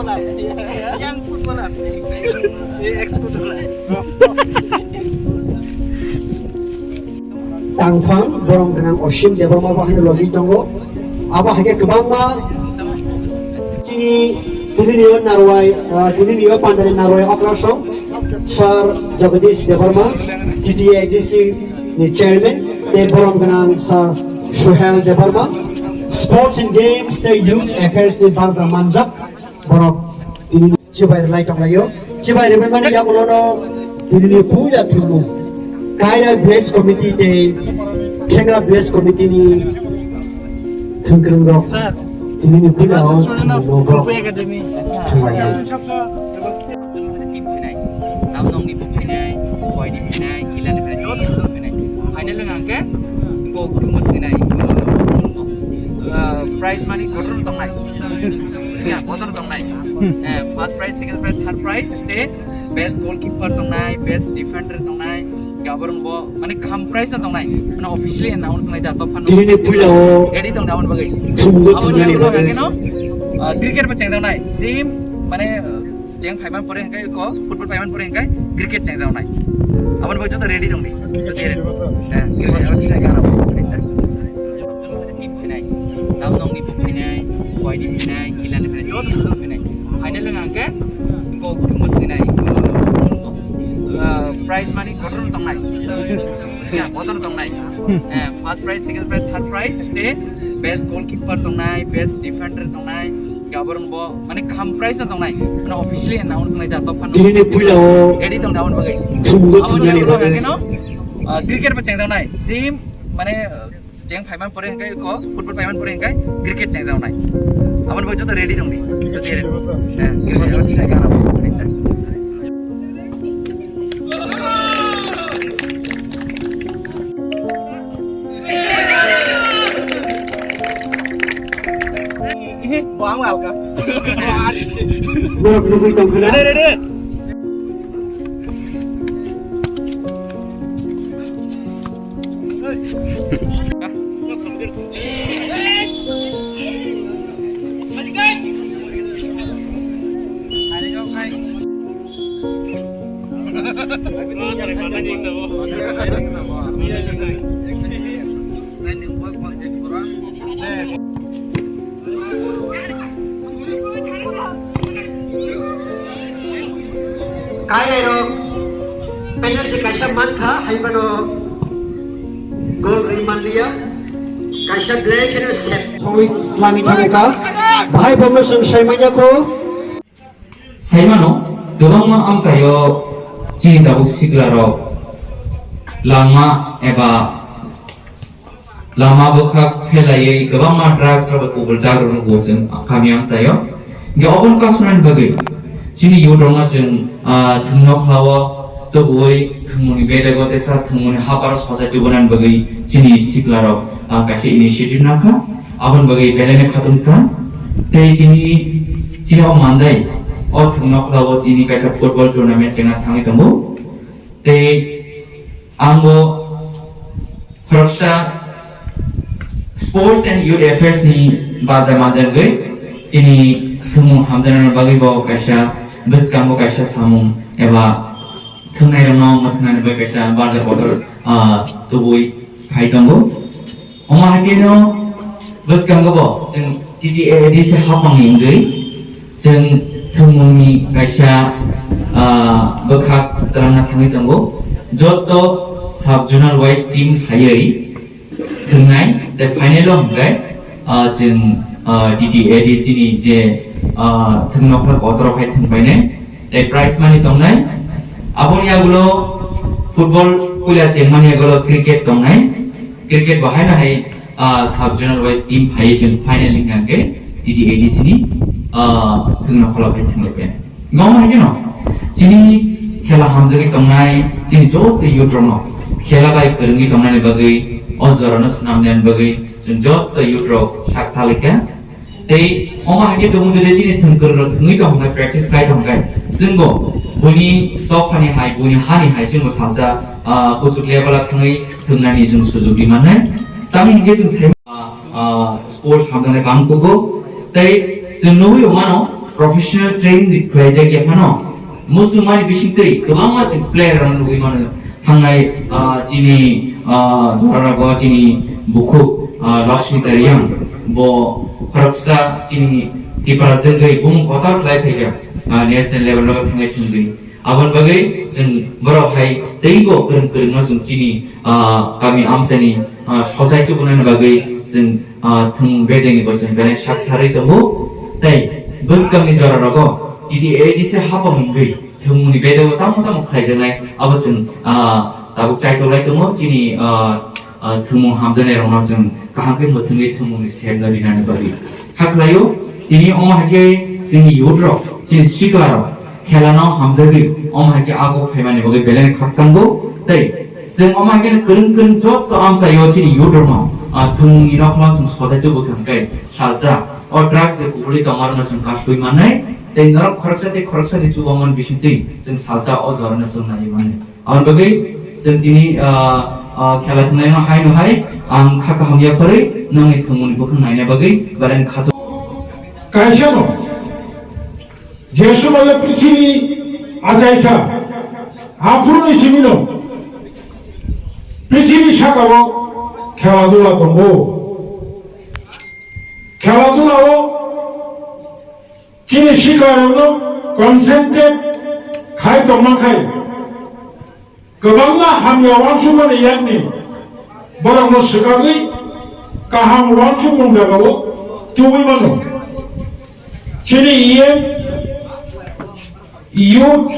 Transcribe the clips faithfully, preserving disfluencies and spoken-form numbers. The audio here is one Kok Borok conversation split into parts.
Yang footballer. Ex footballer. Tangphang borom gwnang Osim Debbarma bo haino logi tongo. Abo haikhe kwbangma chini tinini o narwai, ah, tinini o pandani narwai okrasong Sir Jagadish Debbarma, T T A D C ni chairman, tei borom gwnang Sir Suhel Debbarma, Sports and Games tei Youth Affairs ni barja manjak borok tini chibai rwlai tonglaio. Chibai rwmani yagulono tinini puila thwngmung Kaira Village Committee tei Khengra Village Committee ni thwngkwrwng rok tinini puila o thwngmung rok thwnglaio. Tini phainai, tam nongni bo phainai, boini phainai, kilani phainai, joto joto phainai. Phainai lwng hangke, bo khumut phainai, ah, prize money kotor tongnai. Ya, kotor tongnai. Eh, first prize, second prize, third prize, te best goalkeeper tongnai, best defender tongnai, gaborong bo, mane kaham prize no tongnai. Mane officially announce nai da, tophan. Tini puila o. Ready tong da, aboni bagwi. Thumgo aboni tunani bagwi bagwi. Khe no, ah, cricket bo chengjak nai. Same, mane, ah, Cheng phaiman pore hingkai ko, football phaiman pore hingkai cricket chengjaknai. Aboni bagwi joto ready tongdi. Joto ready. Eh, cricket chengjaknai. Team phainai, tam nongni bo phainai, boini phainai, kilani phainai, joto joto phainai. Phainai lwng hangke, ko khumut phainai. Ah, prize money kotor tongnai. Ya, kotor tongnai. Eh, first prize, second prize, third prize, te best goalkeeper tongnai, best defender tongnai. Gaborong bo, mane kaham prize no tongnai. Mane officially announce nai da, tophan. Tini ni puila o. Ready tong da, aboni bagwi. Thumgo tunani bagwi. Aboni bagwi khe no, ah, cricket bo chengjaknai. Same, mane, ah, cheng phaiman pore hingkai ko, football phaiman pore hingkai, cricket chengjaknai. Aboni bagwi joto ready tongdi. Joto ready. Eh, cricket chengjaknai. Borok nugwi tongkha na? Kainai rok penalty kaisa mankha, haibano goal ri manliya, kaisa belai kheno sep. Songwi twlangwi thangkha, bahai bomno chwng sai manya kho. Saimano, kwbangma amchaio chini tabuk siklarok lama eba lama bwkhak phelaiwi kwbangma drugs rok bai kubul jagrok nugo chwng kami amchaio. Hwnkhe oboni kasunani bagwi chini youth rokno chwng, ah, thwngno khlao, tubui thwngmungni bedego tesa thwngmungni haparo sochai tubunani bagwi chini siklarok, ah, kaisa initiative nangkha. Aboni bagwi belaino khatungkha. Tei chini, chini o mandai, o thwngno khlao tini kaisa football tournament chengna thangwi tongo. Tei ang bo khoroksa Sports and Youth Affairs ni baja manjagwi chini thwngmung hamjaknani bagwi bo kaisa bwskango kaisa samung eba thwngnairokno mwthangna bagwi kaisa baja kotor, ah, tubui phai tongo. Omo hai kheno bwskango bo chwng T T A D C hapmangni wngwi chwng thwngmungni kaisa, ah, bwkhak twlangna thangwi tongo. Jotto sub zonal wise team phaiwi thwngnai, tei final o hwnkhe, ah, chwng, ah, T T A D C ni je, ah, thwngnokhla kotor hai thwngpainai, tei prize money tongnai. Aboni yagulo football puila chengmani yagulo cricket tongnai. Cricket bo haino hai, ah, sub zonal wise team phaiwi chwng final ni hwnkhe T T A D C ni, ah, thwngnokhla phai thanglaikha. Omo hai kheno chini khela hamjagwi tongnai chini joto youth rokno khela bai kwrwngwi tongnani bagwi, o jorano swnamnani bagwi chwng joto youth rok sak thalaikha. Tei omo hai khe tongo, jodi chini thwngkwrwng rok thwngwi tong khe, practice khlai tong khe, chwngbo buini dophani hai, buini hani hai chwngbo salsa, ah, kuchuk level o thangwi thwngnani chwng sujuk di mannai. Tamni hwnkhe chwng sai, ah, ah, sports hamjaknai bang kugo. Tei chwng nugwi rw mano, Professional training khlaijak ya phano, muchungmani bisingtwi kwbangma chwng player rok nugwi mano. Thangnai, ah, chini, ah, jorarago chini bukhuk, ah, Lakshmi Tariyang, bo khoroksa chini Tipra jwngwi bumung kotor khlai phaikha, ah, national level o thangwi thwngwi. Aboni bagwi chwng borok hai teibo kwrwng kwrwngno chwng chini, ah, kami amchaini, ah, sochai tubunani bagwi chwng, ah, thwng bedengni bo chwng belai sak tharwi tongo. Tei bwskangni jora rogo T T A D C hapang wngwi thwngmungni bedego tamo tamo khlaijaknai abo chwng, ah, tabuk chaitok lai tongo chini, ah, ah, thwngmung hamjaknai rokno chwng kaham khe mwthangwi thwngmungni semno rinani bagwi. Kha khlaio, tini omo hai khe chini youth rok, chini sikla rok, khela no hamjagwi, omo hai khe ago phaimani bagwi belai khakchango, tei chwng omo hai khe kwrwng kwrwng joto amchaio chini youth rokno, ah, thwngmungni nokno chwng sochai tubu kha hwnkhe salsa o drugs de kubuli tongmarokno chwng kasui mannai, tei norok khoroksa tei khoroksa ni chubamani bisingtwi chwng salsa o jorano chwng naiwi mannai. Aboni bagwi chwng tini, ah, ah, khela thwngnaino haino hai ang kha kaham yapharwi nongni thwngmungni bukhuk naina bagwi belai khato. Kaisa no, je somoi prithibi achaikha, aphuru ni simi no prithibi sakao khela dula tongo. Khela dula o chini sikla rokno concentrate khai tongma khai, kwbangma hamya uansukmani yakni borokno swkagwi kaham uansukmung jagao tubui mano. Chini E M, youth,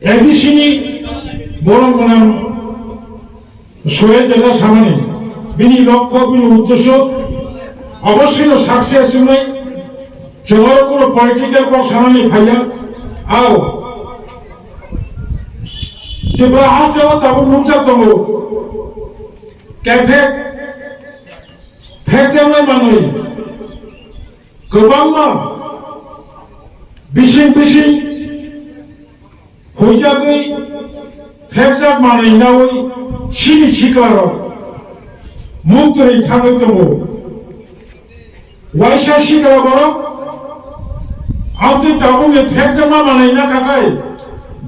A D C ni borok gwnang Soyet Deda samani, bini lokho, bini uddesyo obossoi no success wngnai. Chwng oro kuno political kok sanani phaiya. Ao Tripura haste o tabuk nukjak tongo. Kephek phekjaknai manwi kwbangma bising bising huijagwi phekjak manwi naui chini siklarok muktwrwi thangwi tongo. Waisa sikla borok amtwi tabukni phekjakma manwi nakhakhai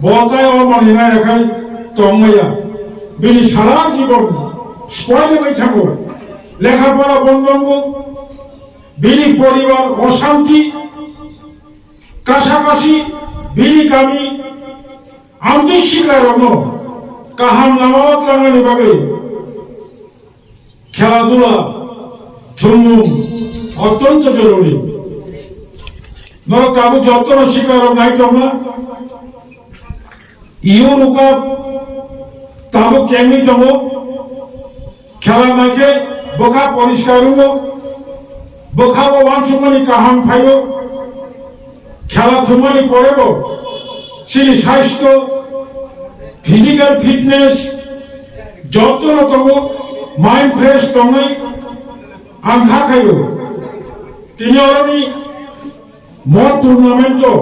bo tai o manwi nayakhai tongmaya. Bini sara jibon spoil wngwi thango. Lekha pora bondongo. Bini poribar osanti, kasa kasi, bini kami, amtwi siklarokno kaham lamao tlangnani bagwi khela dula thwngmung ottonto jorori. Norok tabuk jotono siklarok nai tongna. Europe tabuk chengwi tongo. Khela naikhe bwkha poriskar wngo, bwkha o uansukmani kaham phaio. Khela thwngmani porebo chini swaistho, physical fitness jotono tongo, mind fresh tongnai ang kha khaio. Tini oroni Mo tournament o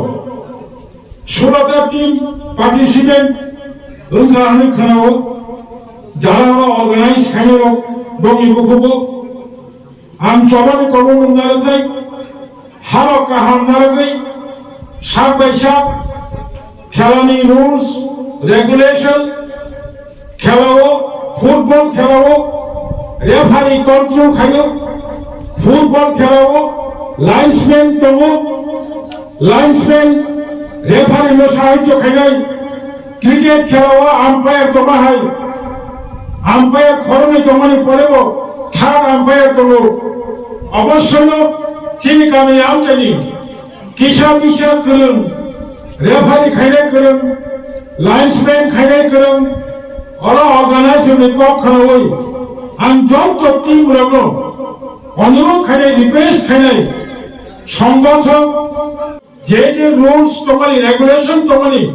sulota team participant wngkha hwnwi khwnao, jara oro organize khainai rok bongni bukhugo. Ang chobani kobo nung narwknai, haro kaham narwgwi sak bai sak khelani rules, regulation, khelao, football khelao referee control khaio. Football khelao linesman tongo, linesman referee no sahajyo khainai. Cricket khelao umpire tongma hai, umpire khoroknwi tongmani porebo third umpire tongo. Obossoi no chini kami amchaini kisa misa kwrwng, referee khainai kwrwng, linesman khainai kwrwng, oro organizer ni kok khwnaui ang joto team rokno onurodh khainai, request khainai, songgothon je je rules tongmani, regulation tongmani,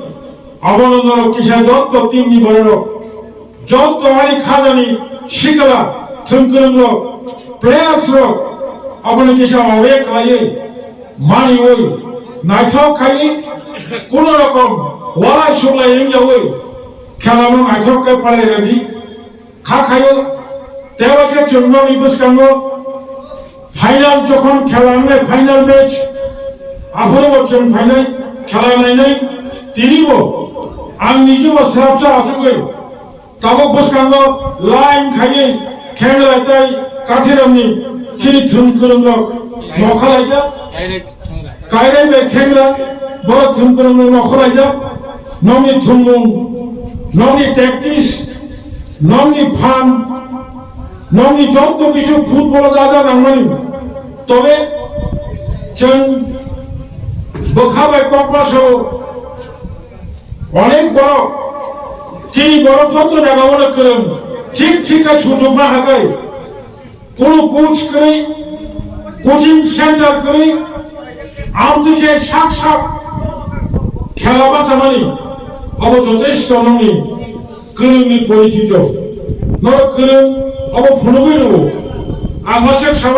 abono norok kisa joto team ni bororok, joto ani khajani sikla, thwngkwrwng rok, players rok, abono kisa aware khlaiwi, maniwi, naithok khai, kuno rokom walai suklai wngyawi, khelano naithok khe palai rwdi. Kha khaio, tei waisa chwng nokni bwskango final jokhon khela wngnai, final match, Aphuru bo chwng phainai, khela nainai, tini bo ang niji bo srapsa achugwi tabuk bwskango line khaiwi khenglai tei kathiramni chini thum kwrwngrok nokha laijak. Kairai bai khengra, borok thum kwrwngrok nokha laijak. Nokni thummung, nokni tactics, nokni phan, nokni joto kisu football o jaja nangmani. Tobe chwng bwkha bai kokma sao onek borok, chini borok joto jaga o kwrwng, thik thik khe sujukma hakai. Kunu coach kwrwi, coaching center kwrwi, amtwi khe sak sak khela bachamani abo jotesto nokni kwrwngni porithito. Norok kwrwng abo phunugwi rwo. Ang masek sabo